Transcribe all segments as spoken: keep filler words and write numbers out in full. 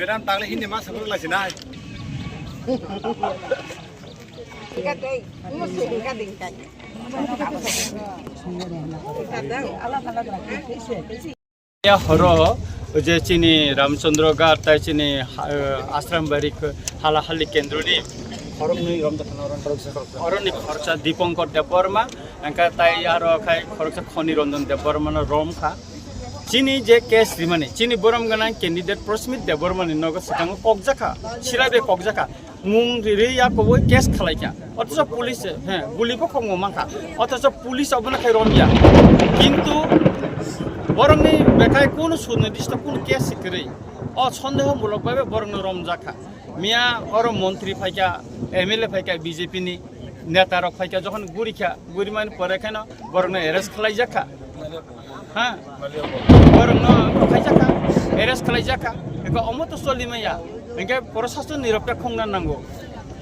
Ang tagle hindi mas sabur lai sinai. Ya horo je chini Ramchandra Ghat tai chini ha- eh, Ashram Bari kh- hala hali kendro ni khoroknwi rom jakhana oron khoroksa, oroni khoroksa Dipankar Debbarma, engka tai aro khai khoroksa Khoni Ranjan Debbarma no rom kha. Chini je case rimani, chini borom ganang candidate Prasmit Debbarma ni nogo swkango kokjakha, sirabe kokjakha. Mung ri ri ya koboi case khalaikha. Othocho police, he, guli bo khokmo mankha. Othocho police obono khai romya. Kintu borokni bekhai kunu sunirdisto kunu case kwrwi. O sondeho mulok bai borokno romjakha. Miya oro montri phaikha, M L A phaikha B J P ni neta rok phaikha, jokhon gurikha, gurimani pore kheno borokno arrest khlaijakha. Ha? Borokno khaijak kha, arrest khlaijak kha. Eko omo to solimaya. Hingke prosason niropek khongna nango.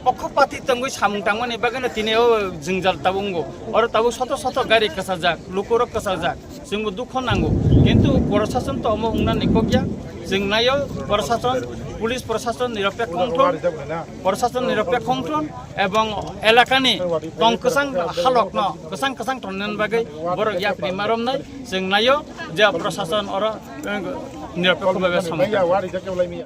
Pokho pati tongwi samung tangmani bagwino tini o jwngjal tabuk wngo. Oro tabuk soto soto gari kwchajak, lukurok kwchajak. Chwngbo dukho nango. Kintu prosason to omo wngna nikokya. Chwng naio prosason, police prosason niropek khongthon, prosason niropek khongthon ebong elakani tong kwchang halokno kwchang kwchang tonnani bagwi borok yapri maromnai. Chwng naio je prosason oro, eh, niropek khlaiwi samung tangkha.